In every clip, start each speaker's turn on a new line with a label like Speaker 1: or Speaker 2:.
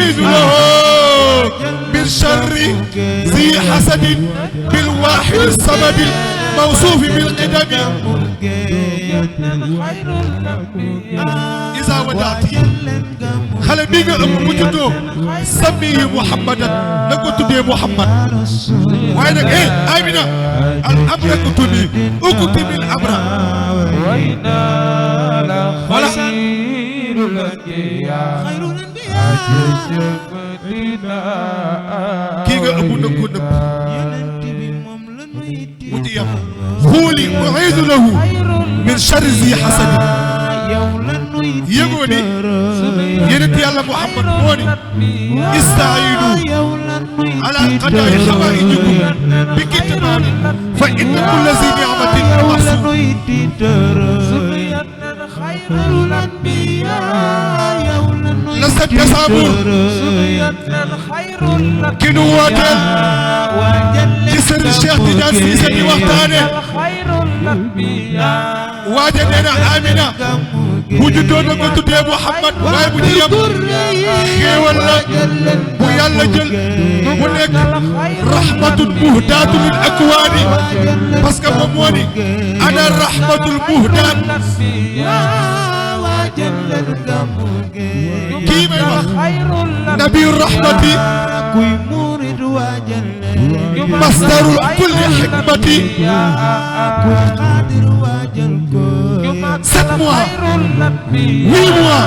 Speaker 1: أعيذ له من شر ذي حسد بالواحد الصمد الموصوف بالقدم إذا ودعت خلي بيغا مجدو سميه محمدا نكو تدي محمد وينك ايه آمنة الأمر كتبي اكتب الأمر
Speaker 2: وإنا لخير الأنبياء
Speaker 1: كيغا أبو نكو نب متيام هولي أعيذ له من شر ذي حسد يقولي ينتي الله محمد موني استعينوا على قضاء حوائجكم بكتمان فإن كل ذي نعمة محسوب لست تسامر كنواتل جسر الشيخ تجان سيسني وقتاني واجدنا آمنة وجدونا قلت يا محمد واي بجيب خيولا ويالا جل ونك رحمة مهداة للأكوان بس كمواني أنا رحمة المهداة كيف نبي الرحمة مصدر كل حكمة 7 mois 8 mois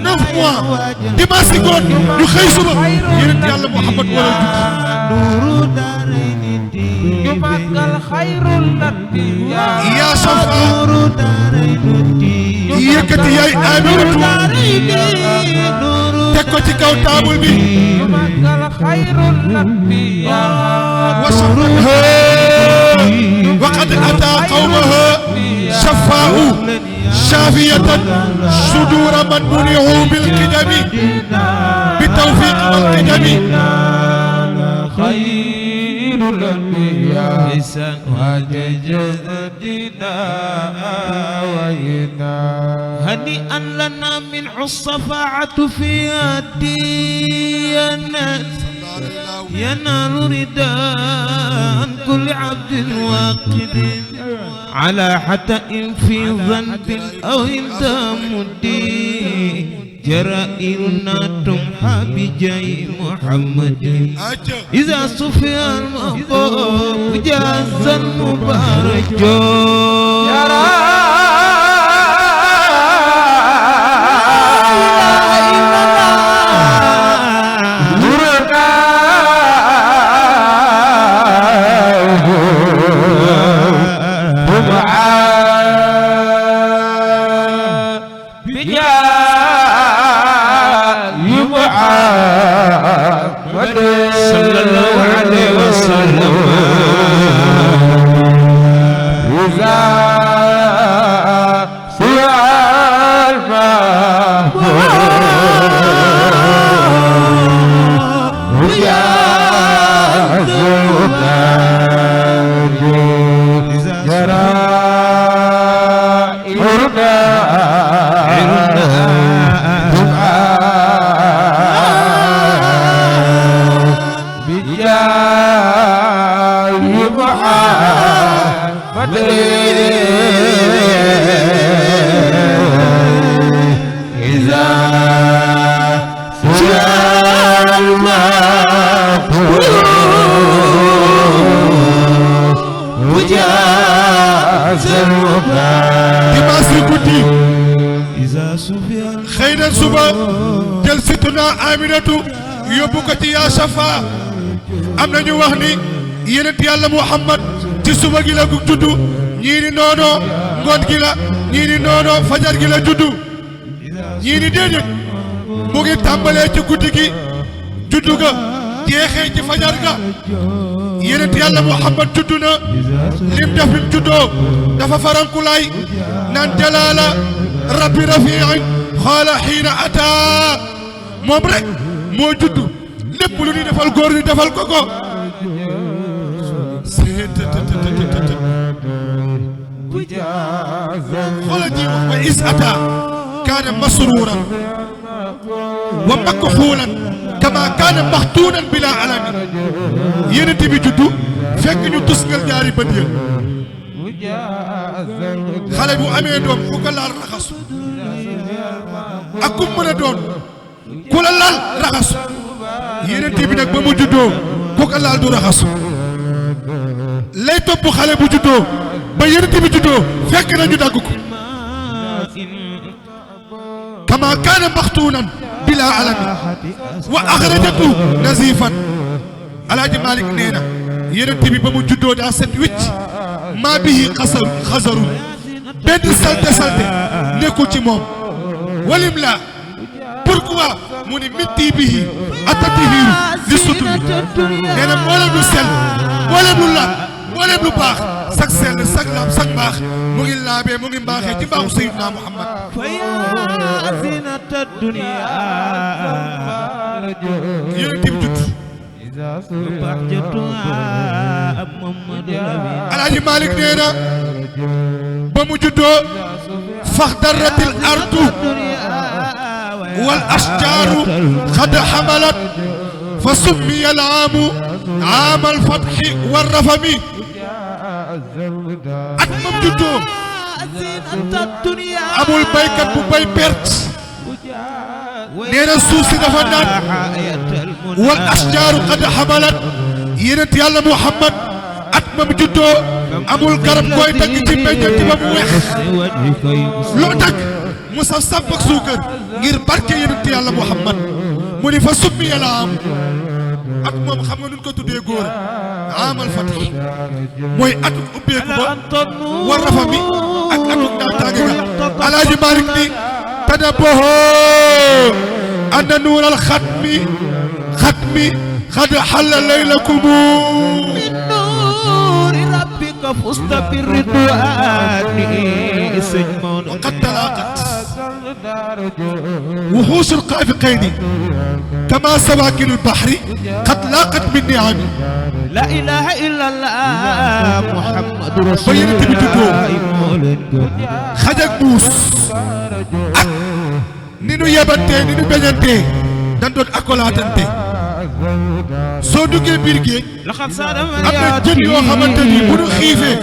Speaker 1: 9 mois dimanche ngoon ñu xëy suba yonent Yàlla Muhammad wala yaa safa yëkkati yaay Aminatu teg ko ci kaw taabul bi وقد أتى قومها شفاء شافية صدور من منعوا بالقدم بالتوفيق والقدم
Speaker 2: خير الأنبياء وجدنا وينا هنيئا لنا من الصفاعة في الديانة ينال رداء كل عبد واقد على حتى في ذنب أو مدي جرائرنا تمحى بجاي محمد إذا صفي المحبوب جاز المبارك
Speaker 1: خير suba جلستنا آمنة يبوكتي يا شفا am nañu wax ni yonent Yàlla Muhammad ci suba gi la juddu ñii ni noono ngoon gi la ñii ni noono fajar gi la juddu ñii ni déedéet mu ngi tàmbalee ci guddi gi juddu ga jeexee ci fajar ga yonent Yàlla Muhammad juddu na lim def bim juddoo dafa farankulaay naan jalaala rabbi rafiin xaala xiina ataa moom rek moo juddu lépp lu ñu defal góor ñu defal ko ko xoolal ji wax wa is ata kaana masruuran wa makxuulan kama kaana maxtuunan bila alami yonent bi juddu fekk ñu tusngal ñaari bët ya xale bu amee doom ku ko laal raxasu ak ku mën a doon ku la laal raxasu yonent bi nag ba mu juddoo ku ko laal du raxasu lay topp xale bu juddoo ba yonent bi juddoo fekk na ñu dagg ko kama kaana maxtuunan bila alami wa axrajatu nazifan alaaji Malick nee na yonent bi ba mu juddoo daa set wicc maa bihi xasaru benn salte nekkul ci moom walim la pourquoi mu ni mitti bihi atatihiru li sutumi nee na mboolem lu sell mboolem lu laab mboolem lu baax sag sell sag laab sag baax mu ngi laabee mu ngi mbaaxee ci mbaaxu Seydina Muhammad yonent bi judd Alaaji Malick nee na ba mu juddoo faxdaratil ardu wal ashjaaru xad xamalat fa summiya al aamu aamal fatxi war rafami at mam juddoo amul baykat bu bay perte nee na suuf si dafa naan wal ashjaaru qad xamalat yonent yàlla Muhammad at mam juddoo amul garab koy tagg ci meññeenti ba mu weex loo tagg mu saf sàpp ak suukar ngir barke yonent yàlla Muhammad mu ni fa summi yàlla am at moom xam nga nun ko tuddee góor amal fatih mooy atuk ubbeeku ba war rafa mi ak atuk naataange ga Alaaji Malick ni tadaboho anna nuural xatmi xad xalla laylakumu
Speaker 2: min nuuri rabbika fusta birridwaani sëñ Maodo
Speaker 1: qad talaqat wuxuusu lqaafiqayni kama sawaakinu lbaxri qad laaqat min niami
Speaker 2: la ilaha illa allah muhammadu
Speaker 1: ba yonent bi juddoo xaj ak muus ak ni nu yebantee ni nu beñantee dan doon akkolaatante soo duggee biir géej am na jën yoo xamante ni bu nu xiifee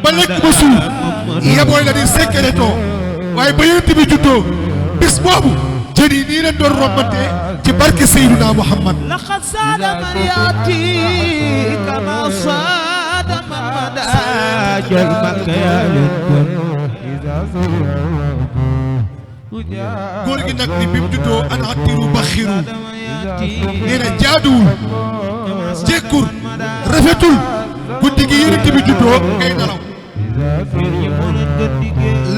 Speaker 1: ba lekk ba suuf yebooy la di sekkeretoo waaye ba yonent bi juddoo bis boobu jën yi nii leen doon rombante ci barke Seydina Muhammad
Speaker 2: laqad saada man yaati kama saada man mada jël makka yaa leen
Speaker 1: góor gi nag ni bi mu juddoo an attiru baxiru nee na jaaduwul jékkur rafetul guddi gi yonent bi juddoo ngay nelaw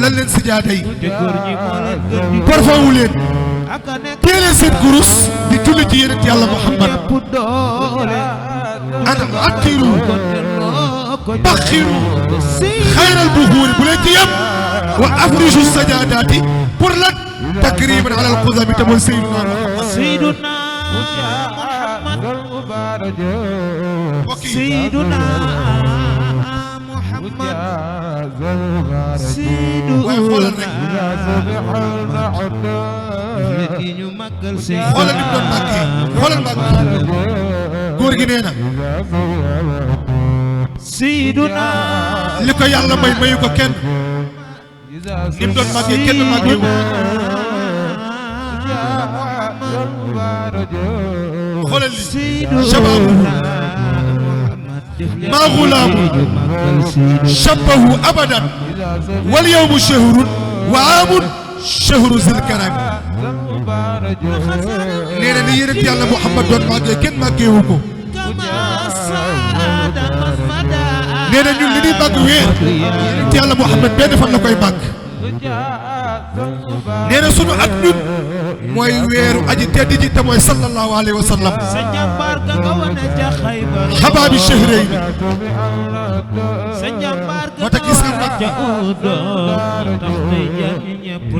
Speaker 1: lan leen sijaada yi parfawu leen teeleen seen kurus di julli ci yonent yàlla Muhammad an attiru baxiru xayral buxuuri bu leen ci yem wa afriju sajaadaati pour lan takriman ala alqudami te mooy Seydina Muhammad
Speaker 2: Seydina Muhammad
Speaker 1: waaye xoolal rek xoolal ni mu doon màggee xoolal màggee góor gi nee na
Speaker 2: Seydina
Speaker 1: li ko yàlla may mayu ko kenn ni mu doon màggee kenn màggee wu xoolal li shababu maa gulaamu shabahu abadan wal yawmu shahrun wa aamun shahru zil karam nee na ni yonent yàlla Muhammad doon màggee kenn màggee wu ko nee na ñun li ñuy màgg weer yonent yàlla Muhammad benn fan la koy màgg nee na sunu at ñun mooy weeru aji tedd ji te mooy sallallahu alayhi wa sallam xabaabi shahrayni moo tax gis nga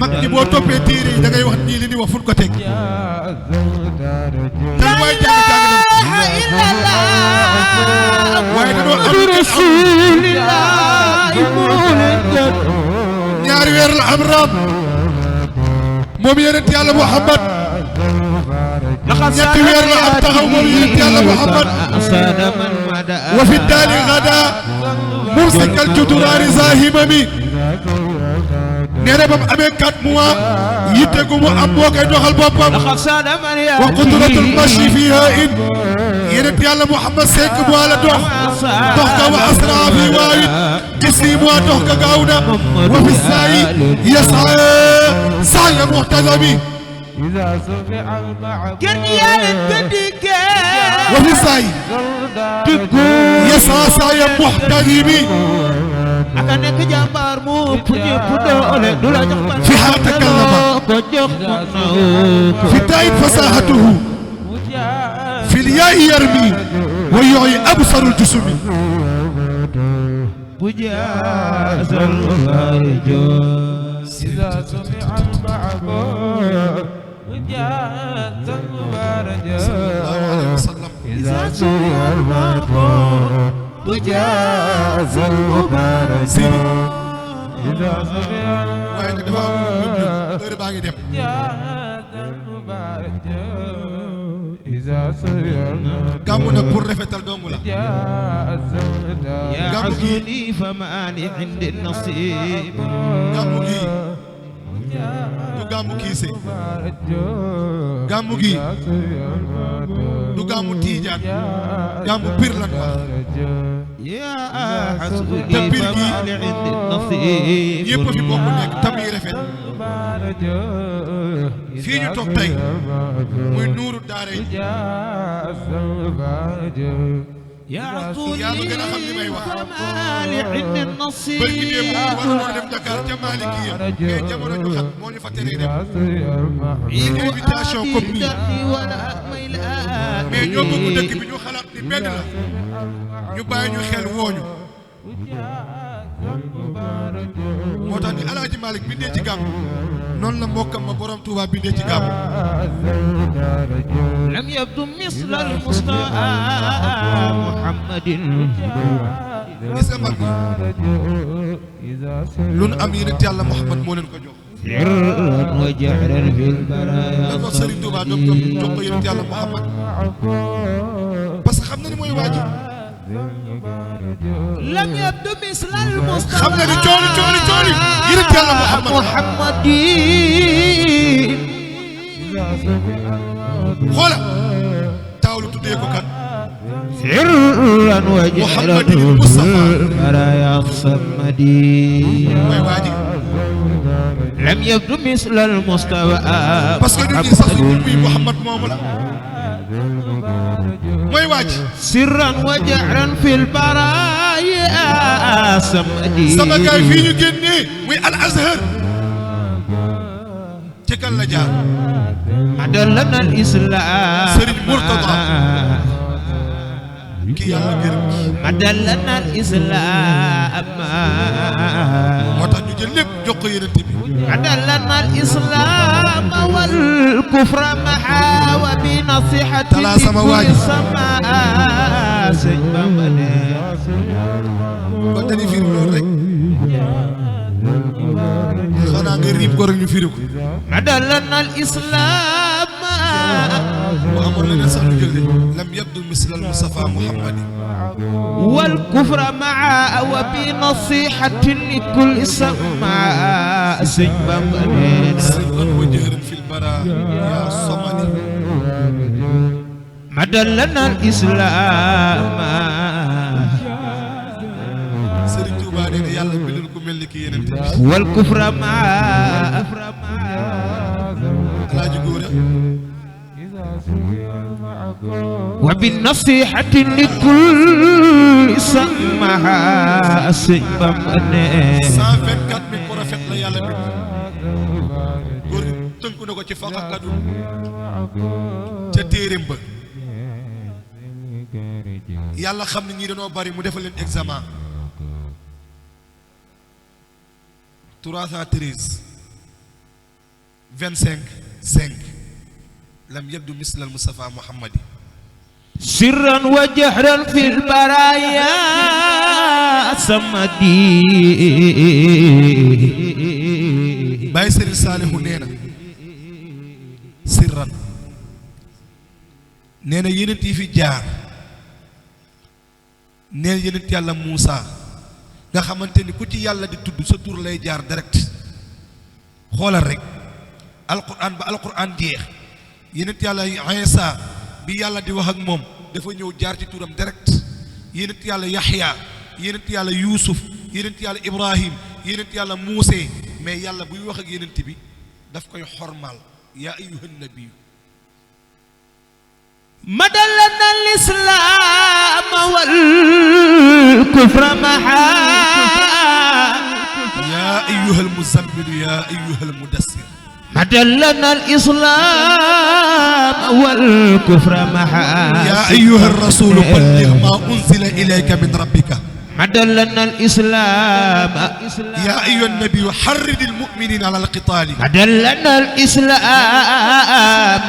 Speaker 1: mag ñi boo toppee téere yi da ngay wax nii li ñuy wax fu ñu ko teg te waaye jàng na waaye dañoo am ñaari weer la am raam moom yonent yàlla Muhammad ñetti weer la am taxaw moom yonent yàlla Muhammad wa fi daali gada mumsikal juturaani zahimami nee na ba mu amee 4 mois yitte gu mu am moo koy doxal boppam wa qudratul mashi fiha in yonent yàlla Muhammad 5 mois la dox ka wa asra fi waawit ci 6 mois dox ka gaaw na wa fi saayi yasaa saaya muxtasami wa fi saayi yasaa saaya muxtasami
Speaker 2: aka nekk jàmbaar mu ñëpp doole du la jox
Speaker 1: fi haa takallama
Speaker 2: ko jox
Speaker 1: fi taayit fasahatuhu fi liyaa'i yarmi wa yu'yi absarul jusumi
Speaker 2: bu jaazal fayjo iza sumi'a ma'ahu bu jaazal fayjo iza sumi'a ma'ahu bu jaazal fayjo iza sumi'a
Speaker 1: waaye nag dafa am heure baa ngi dem gàmmu nag pour rafetal dong la gàmmu gi gàmmu gi du gàmmu kiise gàmmu gi du gàmmu tiijaan gàmmu pir lan wax te pir gi yëpp fi bokk nekk tam yi rafet fii ñu toog tey muy nuuru daara yi yaa ma gën a xam li may wax bërki démb waroon dem Dakar ca Malikiya mais jamono ñu xat moo ñu fa teree dem invitation comme nii mais ñoo bokk dëkk bi ñu xalaat ni benn la ñu bàyyi ñu xel wooñu moo tax ni Alaaji Malick bindee ci gàmm noonu la mbokkam ma borom Touba bindee ci gàmm
Speaker 2: lam yabdu misla al Mustafa Muhammadin
Speaker 1: gis nga mag lu nu am yonent Yàlla Muhammad moo leen ko jox
Speaker 2: sirran wa jahran fil baraya
Speaker 1: dafa Serigne Touba doom jox ko yonent Yàlla Muhammad parce que xam na ni mooy waaji
Speaker 2: lam yabdu misla al Mustafa
Speaker 1: xam nga ni cooli yonent Yàlla
Speaker 2: Muhammadin
Speaker 1: xoola taawlu tuddee ko kan
Speaker 2: sirran wa jahran fil baraya samadi
Speaker 1: mooy waaji
Speaker 2: lam yabdu misla al Mustafa
Speaker 1: parce que ñu ngi sax muy Muhammad moomu la mooy waaji
Speaker 2: sirran wa jahran fil baraya samadi
Speaker 1: sama gaay fii ñu génnee muy Al Azhar ci kan la jaar
Speaker 2: adallana al islam
Speaker 1: Serigne Mourtada ki yàlla gërëm
Speaker 2: adallana al islam
Speaker 1: moo tax ñu jël lépp jox ko Yonent bi
Speaker 2: adallana al islam wal kufra maha wa bi nasihati
Speaker 1: talaa sama waaji
Speaker 2: sëñ Bamba ne
Speaker 1: kon dañuy firi loolu rek xanaa nga riib ko rek ñu firi ko
Speaker 2: adallana al islam
Speaker 1: mu amoon leneen sax ñu jël de lam yabdu misla al Mustafa Muhammadi
Speaker 2: wal kufra maa wa bi nasihatin li kulli sama sëñ Bamba nee na
Speaker 1: sirran wa jahran fil bara yaa somadi
Speaker 2: madallana al islam
Speaker 1: Serigne Touba nee na yàlla bindul ku mel ni ki Yonent bi
Speaker 2: wal kufra maa
Speaker 1: Alaaji Góora
Speaker 2: wa bi nasihatin li kulli sama sëñ Bamba nee
Speaker 1: 124 000 prophètes la yàlla bind góor gi tënku na ko ci faqakadu ca téeréem ba yàlla xam ne ñii dañoo bari mu defal leen examen 313 25 5 lam yabdu misla al Mustafa Muhammadi
Speaker 2: sirran wa jahran fil baraya samadi
Speaker 1: Baye Serigne Salihu nee na sirran nee na yenent yi fi jaar nee na yenent yàlla Muusa nga xamante ni ku ci yàlla di tudd sa tur lay jaar direct xoolal rek alquran ba alquran jeex yenent yàlla Iisa bi yàlla di wax ak moom dafa ñëw jaar ci turam direct yenent yàlla Yaxya yenent yàlla Yuusuf yenent yàlla Ibrahim yenent yàlla Muuse mais yàlla buy wax ak yenent bi daf koy xormaal yaa ayyuhan nabiyyu
Speaker 2: madalana al-islaam wal kufra maha
Speaker 1: yaa ayyuhal muzammil yaa ayyuhal mudassir
Speaker 2: madalana al-islaam wal kufra maha
Speaker 1: yaa ayyuhar rasuul balligh maa unzila ilayka min rabbika
Speaker 2: madalana al-islaam
Speaker 1: yaa ayyuhan nabiyyu harridil mu'miniina alal qitaali
Speaker 2: madalana al-islaam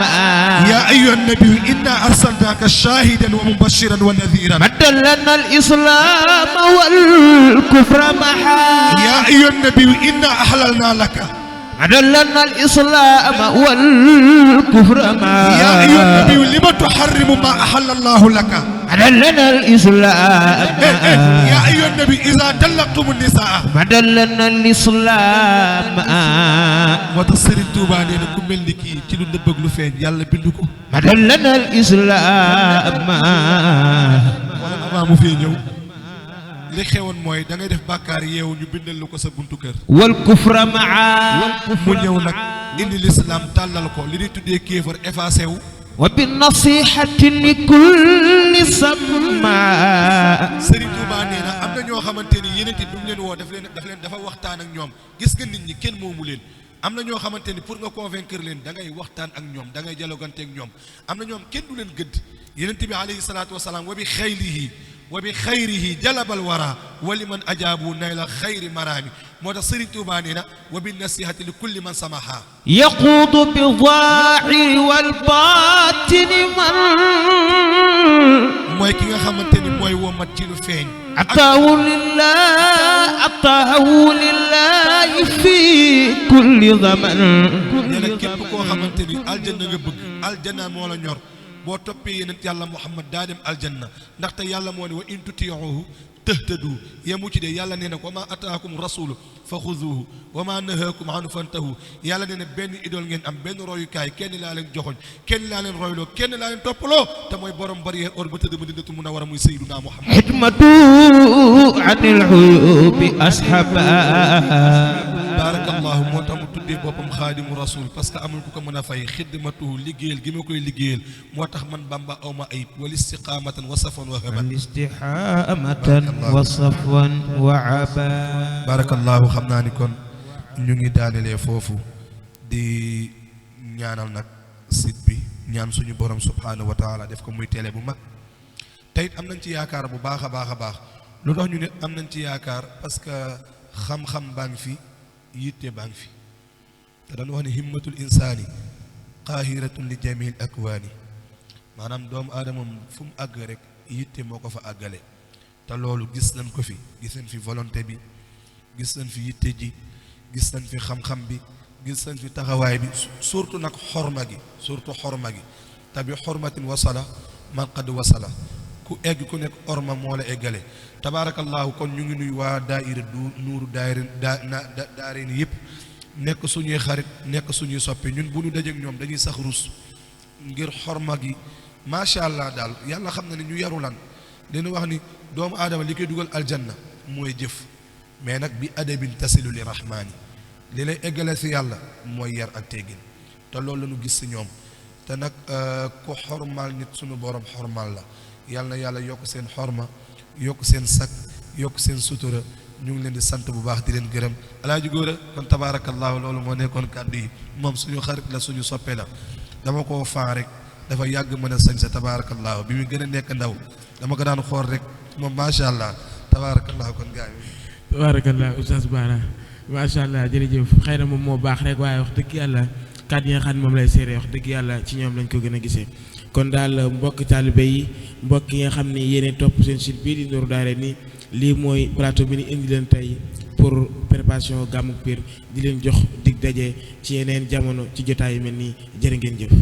Speaker 1: yaa ayyuhan nabiyyu innaa arsalnaaka shaahidan wa mubashiran wa nadhiiran
Speaker 2: madalana al-islaam wal kufra maha
Speaker 1: yaa ayyuhan nabiyyu innaa ahlalnaa laka
Speaker 2: madalana al-islaam wal kufra maha
Speaker 1: yaa ayyuhan nabiyyu lima tuharrimu maa ahalla Allaahu laka
Speaker 2: madalana al-islaam
Speaker 1: yaa ayyuhan nabiyyu izaa tallaqtumu nisaa
Speaker 2: madalana al-islaam
Speaker 1: moo tax Sëriñ Tuubaa nee na ku mel ni kii ci lu nëbb ak lu feeñ yàlla bind ko
Speaker 2: madalana al-islaam
Speaker 1: wala avant mu fee ñëw li xewoon mooy da ngay def bàkkaar yeewu ñu bindal lu ko sa buntu kër
Speaker 2: wal kufra maa
Speaker 1: mu ñëw nag indi lislaam tàllal ko li ñuy tuddee kéefar effacé wu
Speaker 2: wa bi nasihati li kulli samma
Speaker 1: Sëriñ Tuubaa nee na am na ñoo xamante ni yeneen it bi mu leen woo dafa waxtaan ak ñoom gis nga nit ñi kenn moomu leen am na ñoo xamante ni pour nga convaincre leen da ngay waxtaan ak ñoom da ngay dialogante ak ñoom am na ñoom kenn du leen gëdd yeneen bi alayhi salaatu wasalaam wa bi xaylihi wa bi xayrihi jalabal wara wa liman ajaabu nayla xayri maraami moo tax Sëriñ Tuubaa nee na wa bi nasihati li kulli man samaha
Speaker 2: yaquudu bi zaahiri wal baatini man
Speaker 1: mooy ki nga xamante ni mooy womat ci lu feeñ
Speaker 2: ataahu lillahi fi kulli zaman
Speaker 1: nee na képp koo xamante ni aljanna nga bëgg aljanna moo la ñor boo toppee yenent yàlla Muhammad daa dem aljanna ndaxte yàlla moo ne wa in tutii'uhu tahtadu yemu ci de yàlla nee na wa maa ataakum rasulu fa xuduuhu wa maa nahaakum anhu fantahu yàlla nee na benn idole ngeen am benn royukaay kenn laa leen joxoñ kenn laa leen royloo kenn laa leen toppaloo te mooy borom barrière or ba tëdd Madinatul Munawwara muy Seydunaa Muhammad
Speaker 2: xikmatu anil uyubi ashaba
Speaker 1: baarakallahu moo tax mu tuddee boppam xaadimu rasul parce que amul ku ko mën a fay xidmatuhu liggéeyal gi ma koy liggéeyal moo tax man Bamba awma ayib wal istiqaamatan wa safwan wa haban
Speaker 2: istiqaamatan wa safwan wa haban
Speaker 1: baarakallahu xam naa ni kon ñu ngi daanelee foofu di ñaanal nag site bi ñaan suñu borom subhaanahu wa taala def ko muy télé bu mag te it am nañ ci yaakaar bu baax a baax a baax lu tax ñu ne am nañ ci yaakaar parce que xam-xam baa ngi fi yitte baa ngi fi te dañu wax ne himmatul insaani qaahiratun li jamil akwaani maanaam doomu aadama fu mu àgg rek yitte moo ko fa àggale te loolu gis nañ ko fi gis nañ fi volonté bi gis nañ fi yitte ji gis nañ fi xam-xam bi gis nañ fi taxawaay bi surtout nag xorma gi surtout xorma gi te bi xormatin wasala man qad wasala ku egg ku nekk orma moo la eggale tabaarakallahu kon ñu ngi nuy waa daaira du nuuru daare ni yëpp nekk suñuy xarit nekk suñuy soppe ñun bu ñu dajeek ñoom dañuy sax rus ngir xorma gi macha allah daal yàlla xam na ne ñu yaru lan dina wax ni doomu aadama li koy dugal aljanna mooy jëf mais nag bi adabin tasilu li rahmaani li lay eggale si yàlla mooy yar ak teggin te loolu la ñu gis si ñoom te nag ku xormaal nit suñu borom xormaal la yàlla na yàlla yokk seen xorma yokk seen sag yokk seen sutura ñu ngi leen di sant bu baax di leen gërëm alaaji góora kon tabaarakallahu loolu moo nekkoon kàddu yi moom suñu xarit la suñu soppe la dama koo faa rek dafa yàgg mën a sañ sa tabaarakallahu bi mu gën a nekk ndaw dama ko daan xool rek moom macha allah tabaarakallahu kon gaa yi
Speaker 3: tabaarakallahu oustaz Bara macha allah jërëjëf xëy na moom moo baax rek waaye wax dëgg yàlla kàddu yi nga xam ne moom lay séeree wax dëgg yàlla ci ñoom lañ ko gën a gisee kon daal mbokki taalibe yi mbokk yi nga xam ne yéene topp seen site bii di Nourou Darayni lii mooy plateau bi ni indi leen tey pour préparation gàmmu Pire di leen jox dig daje ci yeneen jamono ci jotaay yu mel nii jërë ngeen jëf